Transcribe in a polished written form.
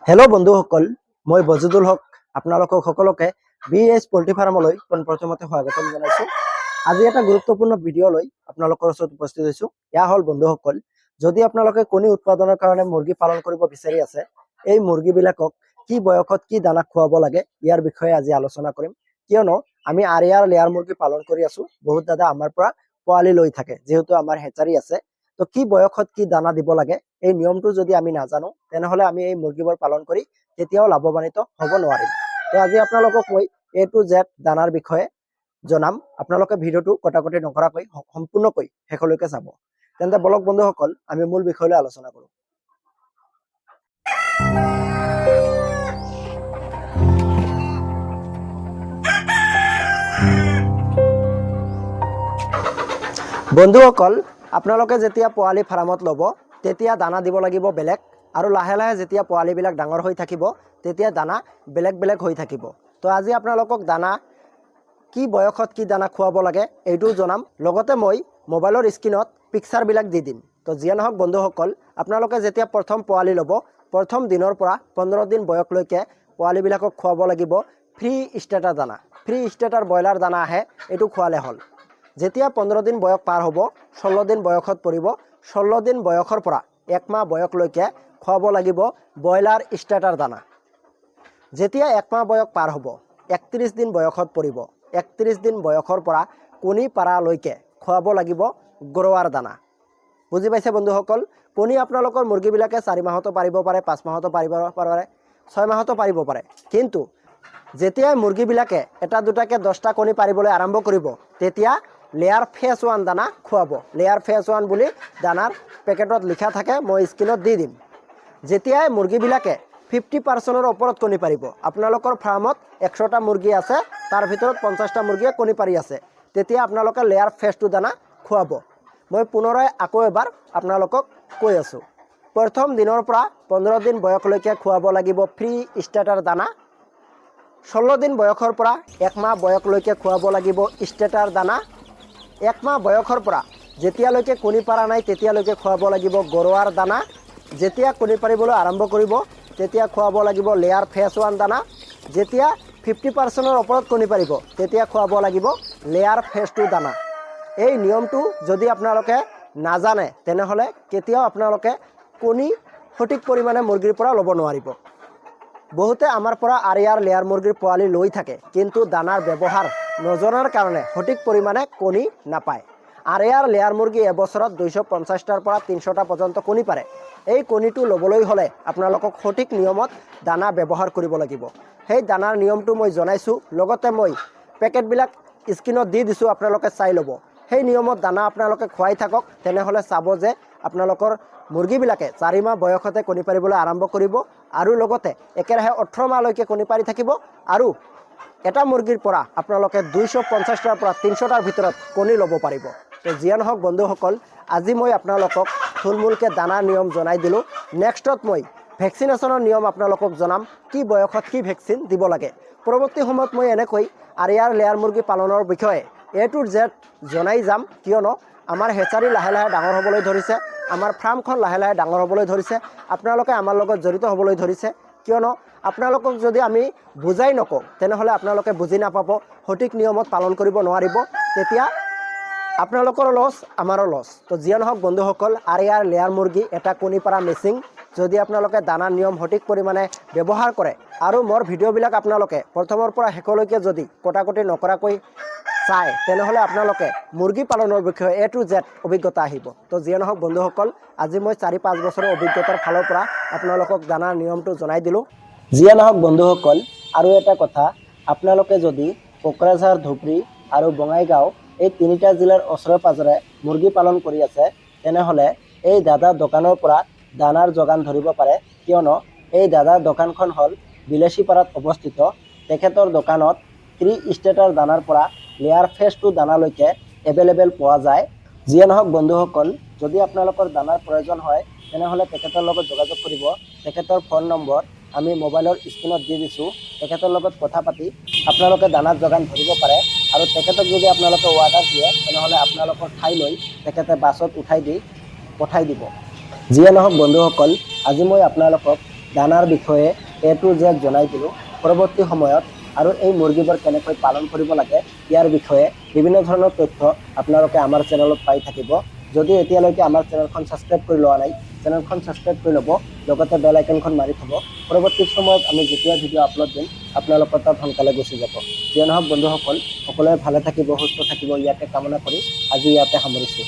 Hello' বন্ধুসকল, মই বজুদুল হক আপোনালোকক সকলোকে বি এছ পল্ট্ৰি ফাৰ্মলৈ পোনপ্ৰথমতে স্বাগতম জনাইছোঁ। আজি এটা গুৰুত্বপূৰ্ণ ভিডিঅ' লৈ আপোনালোকৰ ওচৰত উপস্থিত হৈছোঁ। এয়া হ'ল বন্ধুসকল, যদি আপোনালোকে কণী উৎপাদনৰ কাৰণে মুৰ্গী পালন কৰিব বিচাৰি আছে, এই মুৰ্গীবিলাকক কি বয়সত কি দানা খুৱাব লাগে, ইয়াৰ বিষয়ে আজি আলোচনা কৰিম। কিয়নো আমি আৰিয়াৰ লেয়াৰ মুৰ্গী পালন কৰি আছো। বহুত দাদা আমাৰ পৰা পোৱালি লৈ থাকে, যিহেতু আমাৰ হেচাৰী আছে। তো কি বয়সত কি দানা দিব লাগে, এই নিয়মটো যদি আমি নাজানো, তেনেহ'লে আমি এই মুৰ্গীবোৰ পালন কৰি কেতিয়াও লাভৱান্বিত হ'ব নোৱাৰিম। তো আজি আপোনালোকক মই এ টু জেড দানাৰ বিষয়ে জনাম। আপোনালোকে ভিডিঅ'টো কটাকটি নকৰাকৈ সম্পূৰ্ণকৈ শেষলৈকে চাব। তেন্তে বলক বন্ধুসকল, আমি মূল বিষয়লৈ আলোচনা কৰোঁ। বন্ধুসকল, আপোনালোকে যেতিয়া পোৱালি ফাৰ্মত ল'ব, তেতিয়া দানা দিব লাগিব বেলেগ আৰু লাহে লাহে যেতিয়া পোৱালিবিলাক ডাঙৰ হৈ থাকিব, তেতিয়া দানা বেলেগ বেলেগ হৈ থাকিব। তো আজি আপোনালোকক দানা কি বয়সত কি দানা খুৱাব লাগে, এইটোও জনাম। লগতে মই মোবাইলৰ স্ক্ৰীণত পিকচাৰবিলাক দি দিম। তো যিয়ে নহওক বন্ধুসকল, আপোনালোকে যেতিয়া প্ৰথম পোৱালি ল'ব, প্ৰথম দিনৰ পৰা 15 দিন বয়সলৈকে পোৱালিবিলাকক খুৱাব লাগিব ফ্ৰী ষ্টাৰ্টাৰ দানা। ফ্ৰী ষ্টাৰ্টাৰ ব্ৰইলাৰ দানা আহে, এইটো খোৱালে হ'ল। যেতিয়া 15 দিন বয়স পাৰ হ'ব, 16 দিন বয়সত পৰিব, 16 দিন বয়সৰ পৰা এক মাহ বয়সলৈকে খুৱাব লাগিব ব্ৰইলাৰ ষ্টাৰ্টাৰ দানা। যেতিয়া এক মাহ বয়স পাৰ হ'ব, 31 দিন বয়সত পৰিব, 31 দিন বয়সৰ পৰা কণী পাৰালৈকে খুৱাব লাগিব গ্ৰ'ৱাৰ দানা। বুজি পাইছে বন্ধুসকল? কণী আপোনালোকৰ মুৰ্গীবিলাকে 4 মাহতো পাৰিব পাৰে, 5 মাহতো পাৰিব পাৰে, 6 মাহতো পাৰিব পাৰে। কিন্তু যেতিয়াই মুৰ্গীবিলাকে এটা দুটাকৈ 10টা কণী পাৰিবলৈ আৰম্ভ কৰিব, তেতিয়া লেয়াৰ ফেজ ওৱান দানা খুৱাব। লেয়াৰ ফেজ ওৱান বুলি দানাৰ পেকেটত লিখা থাকে, মই স্ক্ৰীণত দি দিম। যেতিয়াই মুৰ্গীবিলাকে 50%ৰ ওপৰত কণী পাৰিব, আপোনালোকৰ ফাৰ্মত 100টা মুৰ্গী আছে, তাৰ ভিতৰত 50টা মুৰ্গীয়ে কণী পাৰি আছে, তেতিয়া আপোনালোকে লেয়াৰ ফেজ টু দানা খুৱাব। মই পুনৰাই আকৌ এবাৰ আপোনালোকক কৈ আছোঁ, প্ৰথম দিনৰ পৰা 15 দিন বয়সলৈকে খুৱাব লাগিব ফ্ৰী ষ্টাৰ্টাৰ দানা। 16 দিন বয়সৰ পৰা এক মাহ বয়সলৈকে খুৱাব লাগিব ষ্টাৰ্টাৰ দানা। এক মাহ বয়সৰ পৰা যেতিয়ালৈকে কণী পৰা নাই, তেতিয়ালৈকে খুৱাব লাগিব গ্ৰ'ৱাৰ দানা। যেতিয়া কণী পাৰিবলৈ আৰম্ভ কৰিব, তেতিয়া খুৱাব লাগিব লেয়াৰ ফেজ ওৱান দানা। যেতিয়া 50%ৰ ওপৰত কণী পাৰিব, তেতিয়া খুৱাব লাগিব লেয়াৰ ফেজ টু দানা। এই নিয়মটো যদি আপোনালোকে নাজানে, তেনেহ'লে কেতিয়াও আপোনালোকে কণী সঠিক পৰিমাণে মুৰ্গীৰ পৰা ল'ব নোৱাৰিব। বহুতে আমাৰ পৰা আৰিয়াৰ লেয়াৰ মুৰ্গীৰ পোৱালি লৈ থাকে, কিন্তু দানাৰ ব্যৱহাৰ নজনাৰ কাৰণে সঠিক পৰিমাণে কণী নাপায়। আৰিয়াৰ লেয়াৰ মুৰ্গী এবছৰত 250টাৰ পৰা 300টা পৰ্যন্ত কণী পাৰে। এই কণীটো ল'বলৈ হ'লে আপোনালোকক সঠিক নিয়মত দানা ব্যৱহাৰ কৰিব লাগিব। সেই দানাৰ নিয়মটো মই জনাইছোঁ, লগতে মই পেকেটবিলাক স্ক্ৰীণত দি দিছোঁ, আপোনালোকে চাই ল'ব। সেই নিয়মত দানা আপোনালোকে খুৱাই থাকক, তেনেহ'লে চাব যে আপোনালোকৰ মুৰ্গীবিলাকে 4 মাহ বয়সতে কণী পাৰিবলৈ আৰম্ভ কৰিব আৰু লগতে একেৰাহে 18 মাহলৈকে কণী পাৰি থাকিব আৰু এটা মুৰ্গীৰ পৰা আপোনালোকে 250টাৰ পৰা 300টাৰ ভিতৰত কণী ল'ব পাৰিব। তো যিয়ে নহওক বন্ধুসকল, আজি মই আপোনালোকক থুলমূলকৈ দানাৰ নিয়ম জনাই দিলোঁ। নেক্সটত মই ভেকচিনেশ্যনৰ নিয়ম আপোনালোকক জনাম, কি বয়সত কি ভেকচিন দিব লাগে। পৰৱৰ্তী সময়ত মই এনেকৈ আৰিয়াৰ লেয়াৰ মুৰ্গী পালনৰ বিষয়ে এ টু জেড জনাই যাম। কিয়নো আমাৰ হেচাৰী লাহে লাহে ডাঙৰ হ'বলৈ ধৰিছে, আমাৰ ফাৰ্মখন লাহে লাহে ডাঙৰ হ'বলৈ ধৰিছে, আপোনালোকে আমাৰ লগত জড়িত হ'বলৈ ধৰিছে। কিয়নো আপোনালোকক যদি আমি বুজাই নকওঁ, তেনেহ'লে আপোনালোকে বুজি নাপাব, সঠিক নিয়মত পালন কৰিব নোৱাৰিব। তেতিয়া আপোনালোকৰ লছ, আমাৰো লছ। তো যিয়ে নহওক বন্ধুসকল, আৰিয়াৰ লেয়াৰ মুৰ্গী এটা কণী পৰা মেচিন। যদি আপোনালোকে দানাৰ নিয়ম সঠিক পৰিমাণে ব্যৱহাৰ কৰে আৰু মোৰ ভিডিঅ'বিলাক আপোনালোকে প্ৰথমৰ পৰা শেষলৈকে যদি কটাকটি নকৰাকৈ চায়, তেনেহ'লে আপোনালোকে মুৰ্গী পালনৰ বিষয়ে এ টু জেড অভিজ্ঞতা আহিব। তো যিয়ে নহওক বন্ধুসকল, আজি মই 4-5 বছৰৰ অভিজ্ঞতাৰ ফালৰ পৰা আপোনালোকক দানাৰ নিয়মটো জনাই দিলোঁ। যিয়ে নহওক বন্ধুসকল, আৰু এটা কথা, আপোনালোকে যদি কোকৰাঝাৰ, ধুবুৰী আৰু বঙাইগাঁও এই তিনিটা জিলাৰ ওচৰে পাঁজৰে মুৰ্গী পালন কৰি আছে, তেনেহ'লে এই দাদাৰ দোকানৰ পৰা দানাৰ যোগান ধৰিব পাৰে। কিয়নো এই দাদাৰ দোকানখন হ'ল বিলাসীপাৰাত অৱস্থিত। তেখেতৰ দোকানত ফ্ৰী ষ্টাৰ্টাৰ দানাৰ পৰা লেয়াৰ ফেজ টু দানালৈকে এভেইলেবল পোৱা যায়। যিয়ে নহওক বন্ধুসকল, যদি আপোনালোকৰ দানাৰ প্ৰয়োজন হয়, তেনেহ'লে তেখেতৰ লগত যোগাযোগ কৰিব। তেখেতৰ ফোন নম্বৰ আমি মোবাইলৰ স্ক্ৰীণত দি দিছোঁ। তেখেতৰ লগত কথা পাতি আপোনালোকে দানাৰ যোগান ধৰিব পাৰে আৰু তেখেতক যদি আপোনালোকে অৰ্ডাৰ দিয়ে, তেনেহ'লে আপোনালোকৰ ঠাইলৈ তেখেতে বাছত উঠাই দি পঠাই দিব। যিয়ে নহওক বন্ধুসকল, আজি মই আপোনালোকক দানাৰ বিষয়ে এ টু জেড জনাই দিলোঁ। পৰৱৰ্তী সময়ত আৰু এই মুৰ্গীবোৰ কেনেকৈ পালন কৰিব লাগে, ইয়াৰ বিষয়ে বিভিন্ন ধৰণৰ তথ্য আপোনালোকে আমাৰ চেনেলত পাই থাকিব। যদি এতিয়ালৈকে আমাৰ চেনেলখন ছাবস্ক্ৰাইব কৰি লোৱা নাই, চেনেলখন ছাবস্ক্ৰাইব কৰি ল'ব, লগতে বেল আইকনখন মাৰি থ'ব। পৰৱৰ্তী সময়ত আমি যেতিয়া ভিডিঅ' আপলোড দিম, আপোনালোকৰ তাত সোনকালে গুচি যাব। যিয়ে নহওক বন্ধুসকল, সকলোৱে ভালে থাকিব, সুস্থ থাকিব, ইয়াকে কামনা কৰি আজি ইয়াতে সামৰিছোঁ।